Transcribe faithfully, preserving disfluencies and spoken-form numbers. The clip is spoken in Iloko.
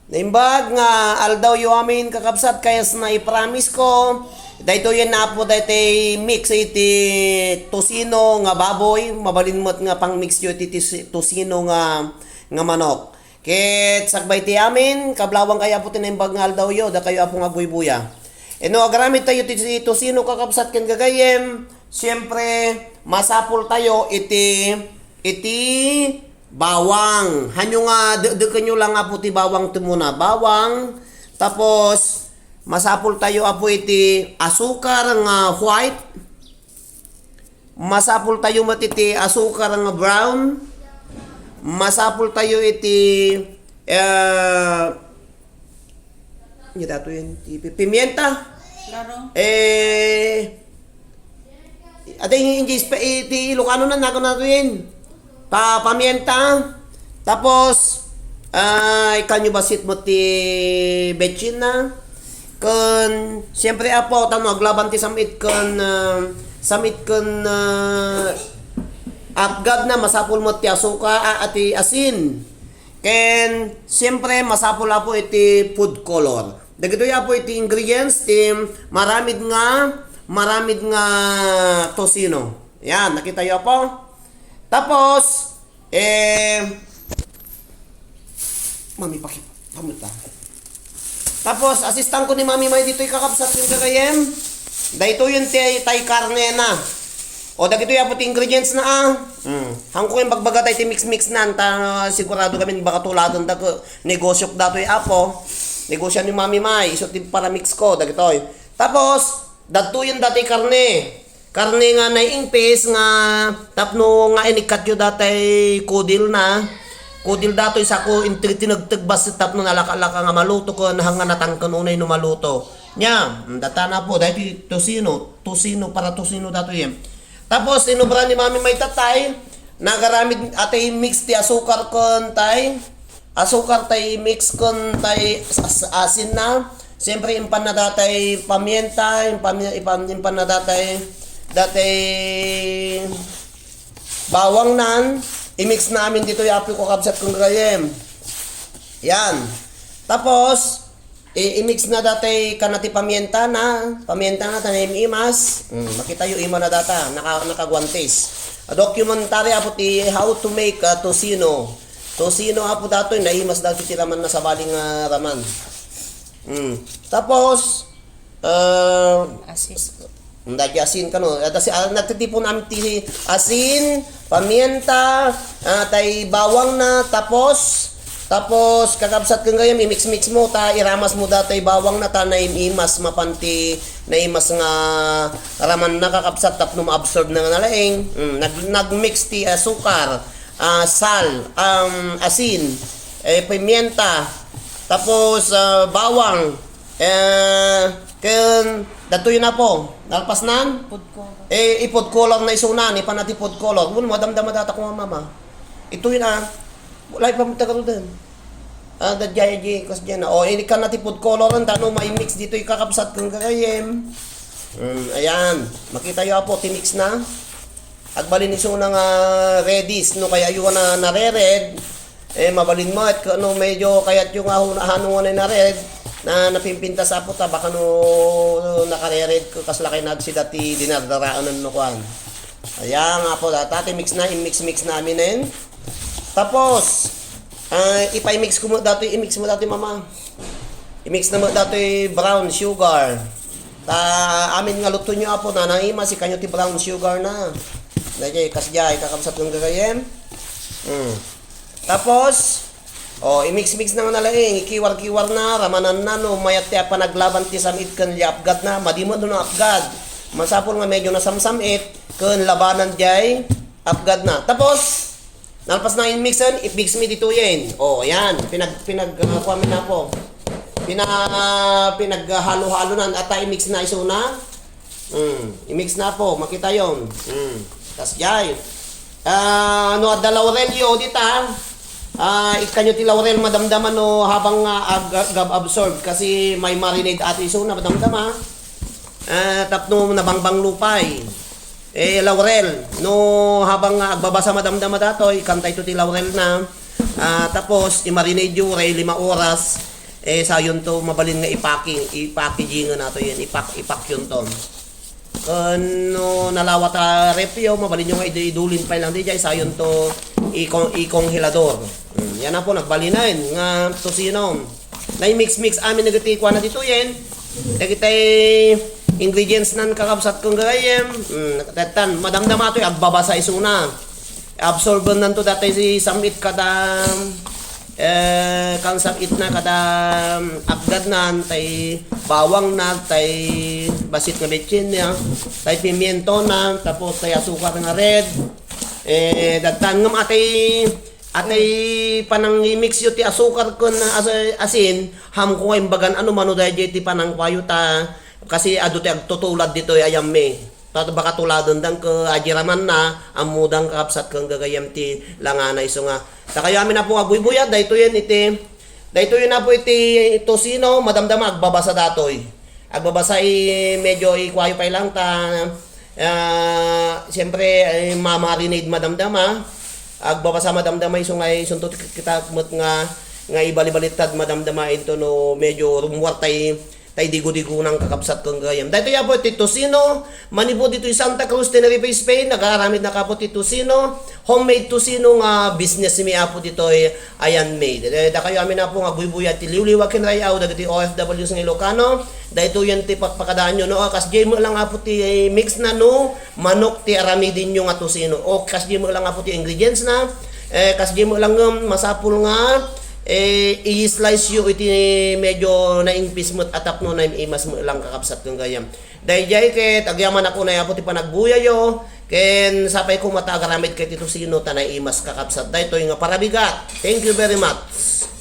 Naimbag nga aldawyo amin, kakabsat, kayatna ipromise ko. Daytoyen, Apo, daytoy mix iti tocino nga baboy, mabalin met nga pangmixyo iti tis-, tocino nga, nga manok. Ket sakbay ti amin, kablawang kayo, Apo, ti naimbag nga aldawyo, dakayo, Apo, nga agbuybuya. Ino agaramid tayo ti tocino, kakabsat ken gagayyem, siempre, masapul tayo iti, iti bawang. Hanyo nga, dekdekenyo lang, Apo, ti bawang ti umuna. Bawang. Tapos, masapul tayo, Apo, iti asukar nga white. Masapul tayo met iti asukar nga brown. Masapul tayo iti, eh, ano dato yan? Iti pimienta. Klaro. Eh, ate, yung English pa, iti Ilocano na, nago na to yan. Pa, pamienta. Tapos, ah, ikanyo bassit mo ti betsin na. Ken, siyempre, Apo, tano aglaban ti samit ken, ah, samit ken, ah, apgad na, masapul mo ti asuka, ah, ti asin. Ken, siyempre, masapul, Apo, iti food color. Dagitoy, Apo, iti ingredients ti maramid nga, maramid nga tocino. Yan, nakita yo, Apo? Tapos, eh, Mami, paki-, pamuta. Tapos, assistant ko ni Mami May ditoy, kakabsat, yung gagayem. Daytoy yung tay, tay karne na. O, dagitoy, Apo, ti ingredients na, ah. Hmm. Hangko yung bagbaga tayo ti mix-mix na. Ta, sigurado kami, baka tuladan da ko. Negosyok datoy, Apo. Negosyo ni Mami May. Iso ti para mix ko, dagitoy. Tapos, dagitoy yung datoy karne. Karne nga naiingpis nga tapno nga inikkatyo datay kudil na. Kudil datoy sako inti tinegteg bassit tapno nalakalaka nga maluto ken hanga natangken unay no maluto. Nya, data na po, dahil tocino, tocino para tocino datoy. Tapos, inobra ni Mami May tatay, nagaramid atay mix ti asukar ken tay, asukar tay mix ken tay as-, asin na. Siyempre, impan na datay pamienta, impan, impan, impan na datay, datay bawang nan. I-mix namin dito, yapi ko, kabsat kong gayem. Yan. Tapos, i-, i-mix na datay kana ti pamienta na, pamienta na, ta naim-imas. Hmm, makita yo, ima na data, naka-, nakaguantes. A documentary, Apo, ti how to make, ah, tocino. Tocino, Apo, datoy, naimas dati ti raman na sabali nga raman. Mm. Tapos, ah, Asin. Dati asin kano. At asi-, ah, nagtitipon amin ti asin, pamienta, ah, tay bawang na, tapos, tapos, kakabsat ken gayam, i-mix-mix mo, ta iramas mo datay bawang na, ta naim-imas, mapan ti naimas nga raman na kakabsat tapno ma-absorb na nga nalaing. Mm, nag-, nag-mix ti asukar, ah, sal, um, asin, eh, pimienta, tapos, ah, bawang, eh, ken datoy na po, nalpas nan? Food color. Eh, i-food color na isuna, ni panati food color. Wala, madamdama data ko nga mama. Itoy na, wala pa mo tagaruden. Ah, dadjay, di, kas dyan na. O, ini ka na ti food color, ang tano, may mix dito, ikakabsat kang gagayem. Mm, ayan. Makita yo, Apo, ti-mix na. Agbalin isuna nga redis, no kaya yo na nare-red, eh, mabalin mo, at kano medyo kayat yo nga hun-, hano nga na red, na napimpintas, Apo, ta, baka no nakarered ko, kasla kay nagsida ti dinardaraan no kuan. Ayan, Apo, data, ti-mix na, i-mix-mix na amin, eh. Tapos, ah, ipa-mix ko mo dati, i-mix mo dati, mama. I-mix na mo dati brown sugar. Ta, amin nga luto nyo, Apo, na naimas, ikanyo ti brown sugar na. Dahil kas diay, kakabsat ng gagayem. Hmm. Tapos, o, i-mix-mix na nga nalaing, ikiwar-kiwar na, ramanan na, no, mayat ti panaglaban ti samit ken liapgad na, madi mo no apgad. Masapul nga medyo nasamsamit, ken labanan diay, apgad na. Tapos, nalpas na in-mixen, i-mix mi ditoyen. O, ayan. Pinag-, pinag-, ah, kuwan mi na po. Pina-, pinaghalo-halo na. Ata i-mix na isuna. Mm, i-mix na po. Makita yon. Mm. Tas jay. Ah, no, adda laurel yo, dita. Ah, ikanyo ti laurel, madamdama no, habang nga ag-, ag-, absorb. Kasi may marinade ato isuna, madamdama. Ah, tapno nabangbang lupay. Eh, laurel, no, habang nga agbabasa madamdama datoy, ikantay to ti laurel na. Ah, tapos, i-marinade yo, uray lima oras. Eh, sayon to, mabalin nga ipaki-, ipackagingan nato yan, ipak-, ipakyonton. Ken no nalawa ta refyo, mabalinyo nga idu-, idulin pay lang diay, sayon to iko-, ikonhelador. Hmm, yan na po, nagbalinen nga tocino. Naimix-mix amin dagiti kuana ditoyen. Dagiti ingredients nan, kakabsat ken gagayyem. Hmm, tattan, madamdama toy agbabasa isuna. Absorben nanto datoy ti sam-it kada, eh, kan sam-it na kada apgadnan, tay bawangna, tay bassit nga betsinna, tay pimientona, tapos tay asukar nga red. Eh, dattan ngem atay, atay panangimixyo ti asukar ken as-, asin, hamko nga imbagan ano mano daydiay ti panangkuayo ta, kasi adu ti agtutulad ditoy a yamme. Ta, baka tuladen dang ke-, ajiramanna, ammo dang kakabsat ken gagayyem ti langana isu nga. Dakayo amin a po nga agbuybuya, daytoyen iti, daytoyen a po iti tocino, madamdama, agbabasa datoy. Agbabasa i, medyo ikuayo pay lang ta, ah, siyempre, eh, ma-marinade madamdama. Agbabasa madamdama isu nga isunto ti kita met nga, nga ibalibalittad madamdama into no medyo rummuar tay tay digo-digo nan, kakabsat ken gagayyem. Daytoy a po ti tocino, manipud ditoy Santa Cruz, Tenerife, Spain, nagaaramidnak a po ti tocino, homemade tocino nga business mi a po ditoy a yan made. Eh, dakayo amin a po nga agbuybuya ti liwliwa ken ray-aw dagiti O F Ws nga Ilocano. Daytoyen ti pakpakadaanyo, no? Kasdiay met lang a po ti mix na, no? Manok ti aramidenyo nga tocino. O kasdiay met lang a po ti ingredients na. Eh, kasdiay met lang ngem masapul nga eh, i-slice yo iti medyo naingpis met a tapno, naim-imas met lang, kakabsat ken gagayyem. Daydiay ket agyamanak unay a po ti panagbuyayo, ken sapay koma ta agaramid ket ti tocino ta naimas, kakabsat. Daytoy nga parabigat. Thank you very much.